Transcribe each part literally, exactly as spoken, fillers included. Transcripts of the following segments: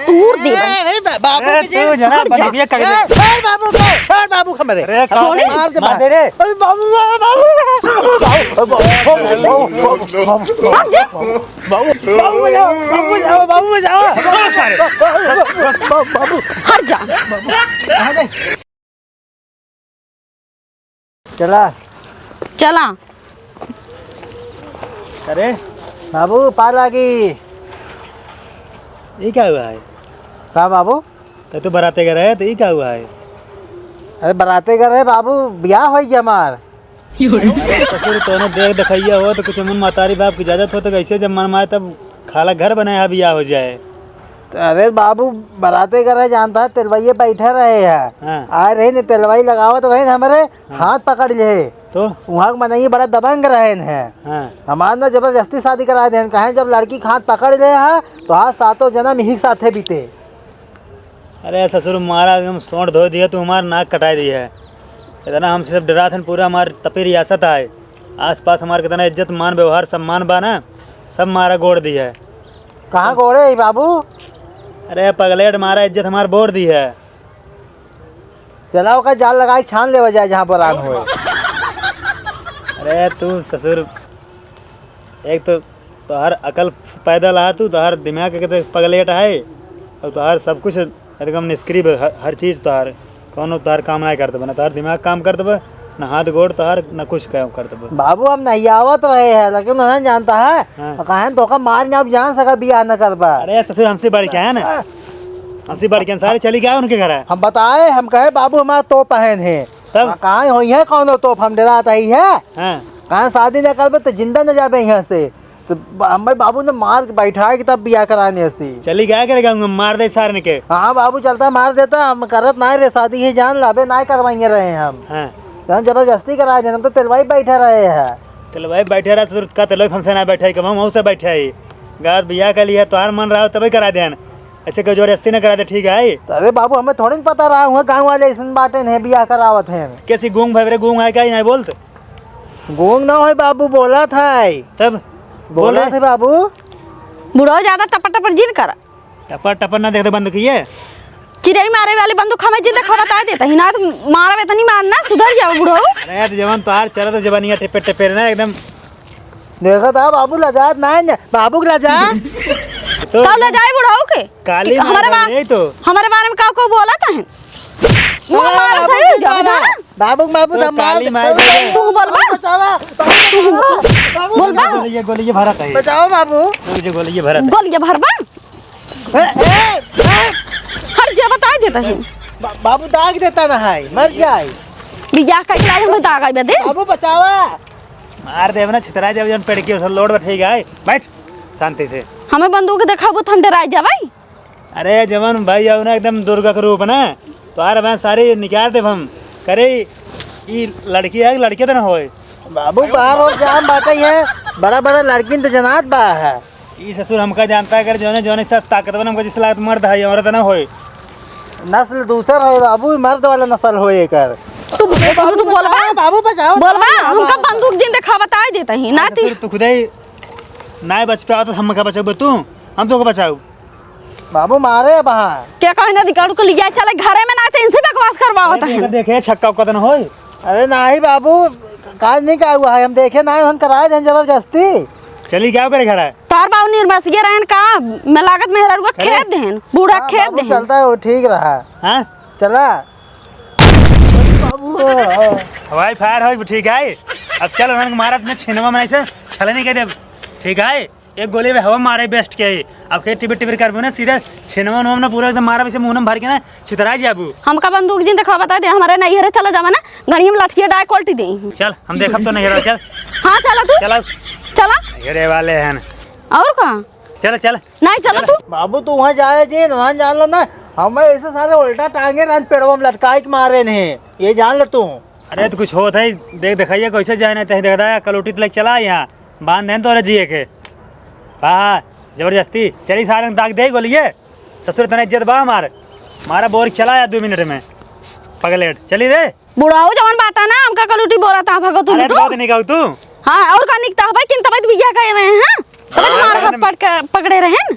तूर देबे। ए, नहीं, बा-, बाबू ए, जी, तू जना हट जा। बंदूकिया कर दे। ए, ए, बाबू को, ए, बाबू को मरे। अरे, छोड़े। मार दे, मार मार। दे रे। ए, बाबू, बाबू, बाबू। बाबू, बाबू, बाबू, बाबू, बाबू, बाबू, बाबू, बाबू, बाबू, बाबू, बाबू, बाबू, बाबू, बाबू, बाबू, बाबू। हट जा। चला। चला। अरे बाबू, पार लागी। ई का हुआ है? का बाबू? तो तू बराते का रहे, तो ई का हुआ है? अरे बराते का रहे बाबू, बियाह होइ गया हमार। अरे ससुर, तोने देख देखैया हो तो कुछ मन मतारी बाप की इजाजत हो तो कैसे जब मन माए तब खाला घर बनाए बियाह हो जाए। अरे बाबू, बराते का रहे, जानता है, तेलवाइये बैठे रहे हैं। हाँ। आए रहे ने, तेलवाई लगावत रहे ने, हमरे हाँ। हाथ पकड़ ले। तो? वहाँ के मनई बड़ा दबंग रहे हैं। हाँ। हमार ना जबरदस्ती शादी कराए देन, कहें जब लड़की के हाथ पकड़ ले है, तो आज सातों जन्म यही साथे बीते। अरे ससुर, मारा एकदम सोंठ धो दिया, तू हमार नाक कटाई दी है। इतना हमसे सब डरात हन, पूरा हमार तपी रियासत आए, आस पास हमार कितना इज्जत मान व्यवहार सम्मान बा ना, सब मारा गोड़ दी है। कहाँ गोड़े है बाबू? अरे पगलेट, मारा इज्जत हमार बोर दी है। चला ओकर जाल लगाई छान लेवा जाए जहाँ बोरान होए। अरे तू ससुर, एक तो तोहर अकल पैदल आ तू, तोहर दिमाग के तो पगलेट है, और तोहर सब कुछ एकदम निष्क्रिय बा, हर, हर चीज तोहर, कौनो तोहर काम नाहीं करत बा, ना तोहर दिमाग काम करत बा, ना हाथ गोड़ तोहर, ना कुछ काम करत बा। बाबू, हम नहीं आवत रहे हैं, लेकिन उन्हें जानता है, हाँ। कहें तो का मार ना, अब जान सका बियाह न करबा। अरे ससुर, हमसे बढ़ के है ना, हाँ। हमसे बढ़ के सारे चली गया उनके घर है। हम बताए, हम कहे, "बाबू, हमारा तो पहन है।" तब? कहाँ होई है, कौनो तोप, हम डरात ही है। हाँ। कहाँ शादी न करबे तो जिंदा न जाबे यहाँ से। तो ब-, हमारे बाबू ने मार के बैठा के तब बियाह कराने हसी। चली गया करेगा, मार दे सारन के। हाँ बाबू, चलता मार देता, हम करत ना रे शादी, ही जान लाबे ना करवाएंगे रहे हम। हाँ। जान जबरदस्ती करा दे, हम तो तेलवाई बैठे रहे हैं। तेलवाई बैठे रहे तो का तेलवाई हमसे ना बैठे, कब हम हमसे बैठे ही। गात बियाह के लिए तोहार मन रहा हो तबे करा देन, ऐसे कोई जबरदस्ती ना करा दे, ठीक है? तो अरे बाबू, हमें थोड़ी न पता रहा हुआ गाँव वाले ऐसन बाटे हैं बियाह करावत हैं। कैसी गूंग भाई रे, गूंग है क्या, नहीं बोलते? गूंग ना होए बाबू, बोला था। तब बोला बोले? थे बाबू। बुढ़ऊ ज्यादा टपर टपर जिन करा। टपर टपर ना देख दे बंदूक ये। चिरई मारे वाली बंदूक हमें जिन देखा बता देता ही ना, तो मारा इतनी मार ना, सुधर जाओ बुढ़ऊ। अरे तो जवान तोहार चला तो जवानिया टिपे टिपे ना एकदम। देखा था बाबू लजात ना है, बाबू के लजा। तो तब लजाए बुढ़ऊ के। काली कि माई हमारे बा-, बा-, यही तो। हमारे बारे में का को बोला था? मुँह अरे मारा बाबू सही हो के जाओ, मारा। जाना। बाबू के बाबू तो दम मार काली दे। माई बहन। तू बोलबा? बचावा। बाबू, बाबू, बाबू। बोलबा? गोली ये, गोली ये भरा था ये। बचाओ बाबू। गोली ये, गोली ये भरा था। गोली ये भरबा? ए, ए, ए। हट जा, बताई देता है। बा-, बाबू दाग देता ना है, मर जाए। बियाह का इलाज हम दाग आई बदे। बाबू बचावा। मार देब ना, छितरा जाब जौन पेड़ के उस लोड बैठे गए। बैठ शांति से। हमें बंदूक देखाबू तो हम डराई जाबाई। अरे जवन भाई आओ ना एकदम दुर्गा के रूप ना, तोहार मैं सारी निकाल देब हम। करे ई लड़की है, लड़के तो ना होए। बाबू बाहर और जाम बाटे है, बड़ा बड़ा लड़किन तो जनात बा है। ई ससुर हमका जानता है, अगर जौने जौने साथ ताकतवर हमका जैसे लागत मर्द है, औरत ना होए। नस्ल दूसर है बाबू, मर्द वाला नस्ल होए एकर। तू, तू, तू बोलबा? बाबू बचाओ, बोलबा? बाबू, हमका बाबू। बंदूक जिन देखा बताई देता ही, अच्छा, नाती। ससुर, तू खुदे ही ना बच पाओ तो हमका बचाओ तू, हम तो बचाओ। बाबू मारे अब हाँ। क्या कहे ना अधिकार को लिया चले घरे में ना तो इनसे बकवास करवावत अरे है। देखे, देखे, छक्का उक्का तो न होई। अरे नाही बाबू, काज नहीं का हुआ है, हम देखे ना, हम कराए देन जबरदस्ती। चली क्या करे घर है? तार बाबू निर्बसिए रहन का, मैं लागत मेहरारू का अरे। खेत देन, बूढ़ा हाँ, खेत बाबू देन। चलता है, वो ठीक रहा। हाँ? चला। बाबू। हवाई फायर हो, ठीक है। अब चल, उन्होंने मारा अपने छिनवा में ऐसे छले नहीं कर दे। ठीक है? एक गोली में हवा मारे बेस्ट के ही। अब के टिबिर टिबिर करबो ना, सीधे छिनवा उनवा में ना पूरा एकदम मारा, वैसे मुंह में भर के ना छितरा जाबू। हमका बंदूक जिन देखा बता दे, हमारे नैहरे चला जावा ना, गणिया में लठिया डाय कोल्टी दे। चल, हम देखब तो नैहरे, चल। हाँ, चला तू। चला। चला। नैहरे वाले हैं। और का? चल, चल। नहीं, चला तू। बाबू, तू वहाँ जाए जी, वहाँ जान लो ना, हमें ऐसे सारे उल्टा टांगे ना पेड़वा में लटकाए के मारे नहीं, ये जान लो तू। अरे, तो कुछ होत है, देख, दिखाइए कैसे जाए, नहीं तो देख, दाया, कलोटी तक चला यहाँ। बांध देन तोरे जिए के। हाँ, हाँ, जबरदस्ती। चली सारन दाग दे गोलिए। ससुर तने इज्जत बा हमार। मारा बोर चला यार दो मिनट में। पगलेट, चली रे। बुढ़ाऊ जवन बाटा ना, हमका कलूटी बोला था, भगो तू अरे लूटू। बहुत निकाऊ तू। हाँ, और का निकता है भाई, किन तबत बिया कह रहे हैं, हाँ? तबत हाँ, मार हाथ अरे पट के पकड़े रहे हैं।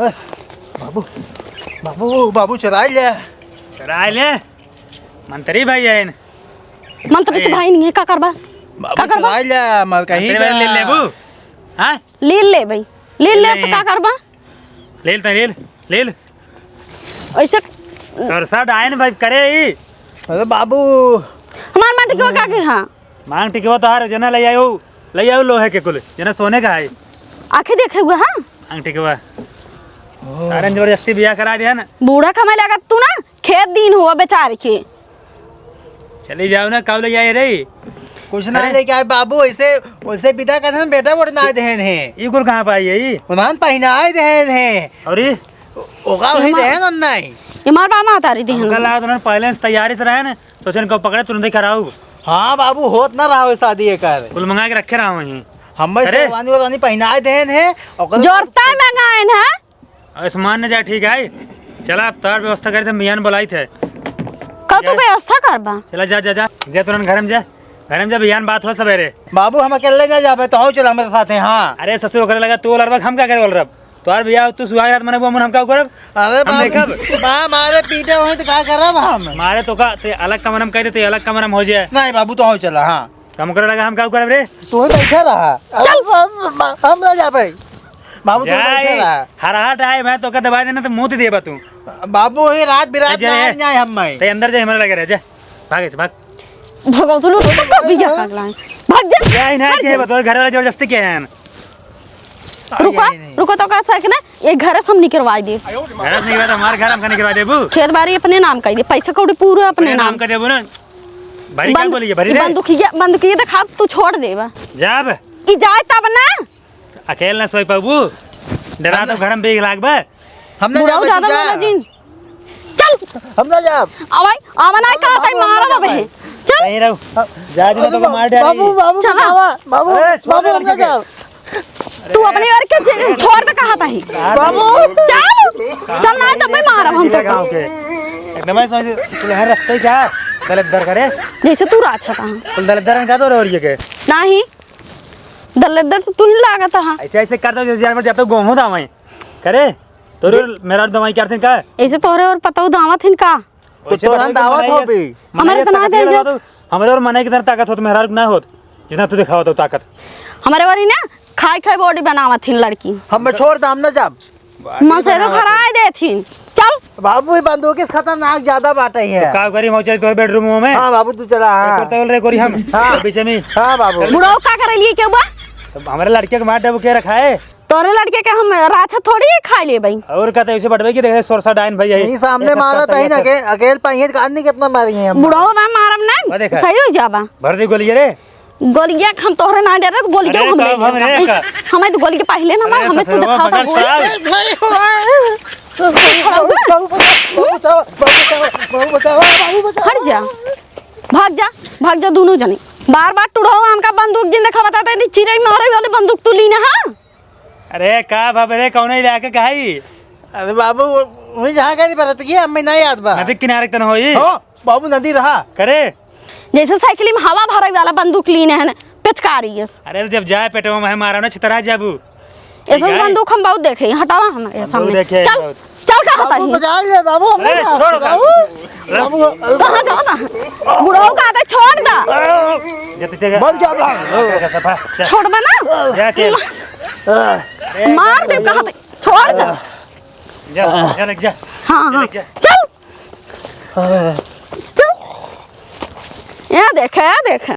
बाबू, बाबू, बाबू, चुराइ ले। चुराइ ले? मंत्री भाई आइन। मंत्री तो ए। भाई नहीं है, का करबा? बाबू, का करबा? चुराइ ले, मलकही मंत्री भाई का। ले लेबू? हाँ? ले ले भाई, ले ले ले। तो का करबा? ले ले, ले ले। ऐसे सरसा डाइन भाई करे ई। अरे बाबू। हमार माटी को का के हाँ? मांग टिकवा तोहार जना ले आयो, ले आयो लोहे के कुल, जना सोने का है। आंखें देखे हुए, हाँ? मांग टिकवा। ओ। सारन जबरदस्ती बियाह करा दिया ना। बूढ़ा कमाए लगा तू ना, खेत दिन हुआ बेचारे के। चली जाओ ना, कब ले आए रे? कुछ ना अरे। लेके आए बाबू, ऐसे, वैसे विदा कर देन, बेटा वोट ना देन है। ई कुल कहाँ पाई है ई? उन्हान पहिनाए देन है। और ई? ओका वही वही मा-, देन और नहीं। ये मार बा माता री देन। हमका लागत उन्होंने पहले से तैयारी से रहे ना। सोचन को पकड़े तुरंत ही कराऊ। हाँ बाबू, होत ना रहा हो शादी एकर। कुल मंगा के रखे रहा वहीं। हम अरे। शेरवानी वेरवानी पहिनाए देन है, ओकर जोरता मंगाएन है। आयुष्मान ने जा ठीक है। चला अब तार व्यवस्था करे थे, मियान बुलाई थे। कल तू जा। व्यवस्था करबा? चला जा, जा, जा। जा तुरंत घर में जा। घर में जा, बिहान बात हो सवेरे। बाबू हम अकेले ना जाबे, तो हो चला मेरे साथ है, हाँ। अरे ससुर ओकरे लगा तू लड़बा, हम का करे बोल रहा? तोहार बियाह तू सुहाग रात मनाबू, हम, हम का करब? अरे हम बाप, देखब। बा-, मारे पीटे होई तो का करब हम? मारे तो का, ते अलग कमरा में कह दे, ते अलग कमरा में हो जाए। नहीं बाबू, तो हो चला, हाँ। तो हम करे लगा, हम का करब रे? तू ही बैठे रहा। अरे चल। बाप, बाप, हम ना जा पाई। बाबू, तू जाए, बैठे रहा। हराहट आए, मैं तो का दबा देना, तो मुंह तो देबा तू। बाबू, ही रात बिरात ए, जा, ना ए। आए हम मैं। ते अंदर जा, हमारे लगे रह जा। भाग ऐसे, भाग। भगो तू लोग तो कब भैया भाग लाए? भाग जा। जाए ना, हट के जा। बताओ, घर वाले जबरदस्ती क्या है? रुको, आई, आई, नहीं। रुको तो का सक ना, ये घर से हम निकरवाई दे। घर से निकरवा दे, हमारे घर हमका निकरवा देबू? खेत बाड़ी अपने नाम कर दे, पैसा कौड़ी पूरा अपने अपने नाम नाम। कर देबू ना। भरी का बंद-, बोली है, भरी रे। बंदूकिया, बंदूकिया दिखा, तू छोड़ देबा। जाब। ई जाए तब ना। अकेल ना सोई पाबू। डरा हम तो ना घर में बेग लागबा। हम ना बुढ़ऊ जाबे, ज्यादा तू जा। बोला जिन। चल। हम ना जाब। अवाई, आवा ना हम, कहा हम, ताई हम मारा ना बबे। जाबे। चल। कहीं रहो। जा, जा, अरे तो मार दे बाबू, रही। बाबू, चला। बचावा, बाबू, अरे, छोड़ बाबू, दे हम ना लड़की के। जाब। तू अपने यार के जे-, छोड़ दे कहा ताही। बाबू। चल। चल ना, तब मैं मारब हम तेरे तो। गाँव के। एकदम ऐसा है, तू लहर रस्ते क्या? दलत दर करे। जैसे तू राज था। तू दलत दर का तो रो रही है के? नहीं। दलत दर तो तू नहीं लागत हा। ऐसे, ऐसे कर दो, जैसे यार, मैं जब तक गोहूँ था वहीं। करे? तोरे और मेहरारू दवाई करथिन का? ऐसे तोरे और पतऊ दावत हिन का? तो वैसे तोहन बताओ कि दावत मनाई हो है, भी। मनाई हमारे है, तो ना ताकत दे ये जो। लगा दो। हमरे और मनाई की तरह ताकत होत, मेहरारू ना होत, जितना तू दिखावत हो ताकत। हमारे वाली ना खाई खाई बॉडी बनावत हिन लड़की। हम छोड़ दाम ना जाब। मन से तो खराए देथिन। चल। बाबू, ये बंदूक इस खतरनाक ज्यादा बाटे है। तो का करी, मौचल तोर बेडरूम में? हाँ बाबू, तू चला, हाँ। एक और तौल रे गोरी हम। हाँ। पीछे में। हाँ बाबू। बुढ़ऊ का करे लिए के बा? तो हमारे लड़के को मार देबू के रखा है? तोरे लड़के के हम राछा थोड़ी खाई लेबे। और का, तो ऐसे बटवे की देखे, सोरसा डाइन भाई है। यही सामने एक मारा सप्ताह तही ना तक। के, अकेल पाइए का आदमी कितना मारी है हम। बुढ़ऊ ना मारब ना, वो देखा। सही हो जाबा। भर दी गोली रे। गोलिया के हम तोहरे ना डरे, गोलिया अरे हम ले का हम लेब। रे का? हमें तो गोली के पहिले ना मार, अरे हमें तू ससुरवा दिखावा मगर गोली। साल। बाबू, बाबू, बाबू, बाबू, बाबू, बाबू, बाबू, बाबू, बाबू, बाबू, बाबू। हट जा, भाग जा, भाग जा दोनों जने। बार बार टुड़ो हमका बंदूक जिन देखा बताते, चिरई मारे वाली बंदूक तू लीना, हाँ? अरे का बाप रे, कौन इलाके का है? अरे बाबू, वही जहाँ गई बरत की, हमें नहीं याद बा। नदी किनारे तन होई। हो, बाबू नदी रहा। करे। जैसे साइकिल में हवा भरे वाला बंदूक लीने हैं, पेचकारी है। अरे जब जाए पेटवा में मारा ना, छितरा जाबू। ऐसा ठीक है। बंदूक हम बहुत देखे, हटावा हम ये हम सामने। बहुत देखे हैं, चल, बहुत। चल का हटा बाबू ही। बचा ले बाबू, हम ए, नहीं छोड़। बाबू, बाबू। कहाँ जाओ ना? बुढ़ऊ का आते छोड़ दा। जा, जा, जा, जा। मर गया बा। जा, जा, जा, जा। छोड़ बना। जा, जा। मार दे, कहाँ पे? छोड़ दा। जा, जा, लग जा। हाँ, हाँ। लग जा। चल। चल। ये देखे, ये देखे।